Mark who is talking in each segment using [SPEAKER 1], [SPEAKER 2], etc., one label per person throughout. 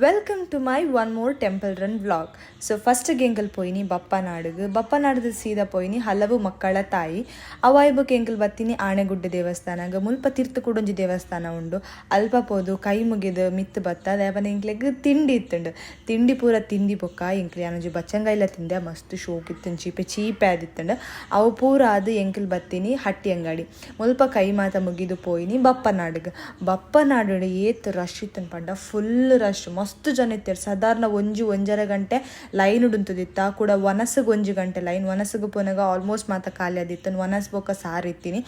[SPEAKER 1] Welcome to my one more temple run vlog. So first ಎಂಕಲ್ ಪೋಯಿನಿ ಬಪ್ಪನಾಡುಗು. ಬಪ್ಪನಾಡುದ ಸೀದಾ ಪೋಯಿನಿ ಹಲವು ಮಕ್ಕಳ ತಾಯಿ. ಅವಾಯ್ ಬೊಕ ಎಂಕಲ್ ಬತ್ತಿನಿ ಆಣೆಗುಡ್ಡೆ ದೇವಸ್ಥಾನಗ್. ಮುಲ್ಪ ತಿರ್ತು ಕುಡೊಂಜಿ ದೇವಸ್ಥಾನ ಉಂಡು. ಅಲ್ಪ ಪೋದು ಕೈ ಮುಗಿದು ಮಿತ್ತು ಬತ್ತ. ದಾಯೆ ಎಂಕ್ಲೆಗ್ ತಿಂಡಿ ಇತ್ತುಂಡು. ತಿಂಡಿ ಪೂರ ತಿಂದಿ ಬೊಕ್ಕ ಎಂಕ್ಲೆ ಯಾನೊಂಜಿ ಬಚ್ಚಂಗಾಯಿಲ ತಿಂದೆ. ಮಸ್ತ್ ಶೋಕ್ ಇತ್ತುಂಡು, ಚೀಪೆ ಚೀಪೆ ಆದಿತ್ತುಂಡು. ಅವು ಪೂರ ಆದ್ ಎಂಕಲ್ ಬತ್ತಿನಿ ಹಟ್ಟಿ ಅಂಗಡಿ. ಮುಲ್ಪ ಕೈ ಮಾತ ಮುಗಿದು ಪೋಯಿನಿ ಬಪ್ಪನಾಡುಗು. ಬಪ್ಪನಾಡು ಏತ್ ರಶ್ ಇತ್ತುಂಡು ಪಂಡ ಫುಲ್ ರಶ್. ಮಸ್ತ್ ಜನ ಇತ್ತೆರ್. ಸಾಧಾರಣ ಒಂಜಿ ಒಂಜರೆ ಗಂಟೆ ಲೈನ್ ಉಂತುದಿತ್ತ. ಕೂಡ ವನಸುಗ್ ಒಂಜಿ ಗಂಟೆ ಲೈನ್. ವನಸುಗು ಪೋನಗ ಆಲ್ಮೋಸ್ಟ್ ಮಾತ ಖಾಲಿ ಆದಿತ್ತು. ವನಸ್ ಬೊಕ್ಕ ಸಾರ್ ಇತ್ತಿನಿ.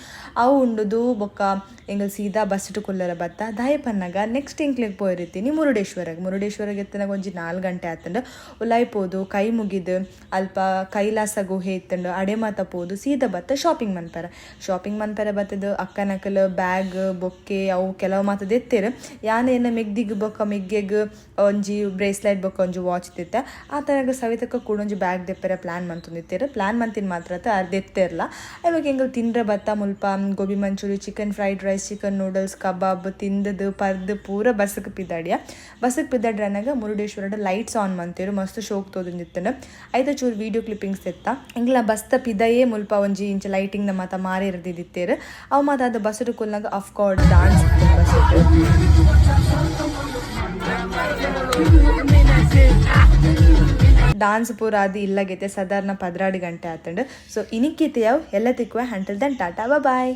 [SPEAKER 1] ಅವು ಉಂಡುದು ಬೊಕ್ಕ ಎಂಕಲ್ ಸೀದಾ ಬಸ್ ಕುಲ್ಲರ ಬತ್ತ. ದಾಯೆ ಪನ್ನಗ ನೆಕ್ಸ್ಟ್ ಎಂಕ್ಲೆಗ್ ಪೋಯಿರಿತ್ತೀನಿ ಮುರುಡೇಶ್ವರಗ್. ಮುರುಡೇಶ್ವರಗ್ ಎತ್ತನಾಗ ಒಂಜಿ 4 ಗಂಟೆ ಆತುಂಡು. ಉಲಾಯ್ ಪೋದು ಕೈ ಮುಗಿದು ಅಲ್ಪ ಕೈಲಾಸ ಗುಹೆ ಇತ್ತುಂಡು. ಅಡೆ ಮಾತ ಪೋದು ಸೀದಾ ಬತ್ತ ಶಾಪಿಂಗ್ ಮನ್ಪೆರ. ಶಾಪಿಂಗ್ ಮನ್ಪೆರ ಬತ್ತದು ಅಕ್ಕನಕಲ್ ಬ್ಯಾಗ್ ಬೊಕ್ಕೆ ಅವು ಕೆಲವು ಮಾತ ದೆತ್ತೆರ್. ಯಾನ್ ಎನ್ನ ಮೆಗ್ದಿಗ್ ಬೊಕ್ಕ ಮೆಗ್ಗೆಗ್ ಒಂಜಿ ಬ್ರೇಸ್ಲೆಟ್ ಬೊಕ್ಕ ಒಂಜಿ ವಾಚ್ ದಿತ್ತೆ. ಆತನಗ ಸವಿತಕ್ಕ ಕೂಡ ಒಂಜಿ ಬ್ಯಾಗ್ ದೆಪ್ಪೆರೆ ಪ್ಲಾನ್ ಮಂತೊಂದಿತ್ತೆರ್. ಪ್ಲಾನ್ ಮಂತಿನ ಮಾತ್ರ ಅರ್ ದೆತ್ತೆರ್ಲ. ಇವಾಗ ಎಂಕಲ್ ತಿಂಡ್ರೆ ಬತ್ತ. ಮುಲ್ಪ gobi manchurian, chicken fried rice, chicken noodles, kebab ತಿಂದದು ಪರ್ದು ಪೂರ ಬಸ್ಗೆ ಪಿದಾಡಿಯ. ಬಸ್ಗೆ ಪಿದಾಡ್ರನಾಗ ಮುರುಡೇಶ್ವರ ಲೈಟ್ಸ್ ಆನ್ ಮಂತೇರು. ಮಸ್ತ್ ಶೋಕ್ ತೋಜೊಂದಿತ್ತುಂಡು. ಐತ ಚೂರು ವೀಡಿಯೋ ಕ್ಲಿಪ್ಪಿಂಗ್ಸ್ ತೆತ್ತ. ಎಂಕ್ಲ ಬಸ್ತ ಪಿದಯೇ ಮುಲ್ಪ ಒಂಜಿ ಇಂಚ ಲೈಟಿಂಗ್ ದ ಮಾತ ಮಾರಿರ್ದಿತ್ತೇರು. ಅವು ಮಾತ ಅದು ಬಸ್ ಕುಲ್ನಾಗ ಅಫ್ಕೋರ್ಸ್ ಡಾನ್ಸ್ ಇತ್ತು ಬಸ್. ಡಾನ್ಸ್ ಪೂರ ಅದು ಇಲ್ಲಗೈತೆ. ಸಾಧಾರಣ 12 ಗಂಟೆ ಆತಂಡು. ಸೊ ಇನಿಕ್ಕಿತೆ ಯಾವ ಎಲ್ಲ ತಿಕ್ಕುವೆ. Until then, Tata, bye.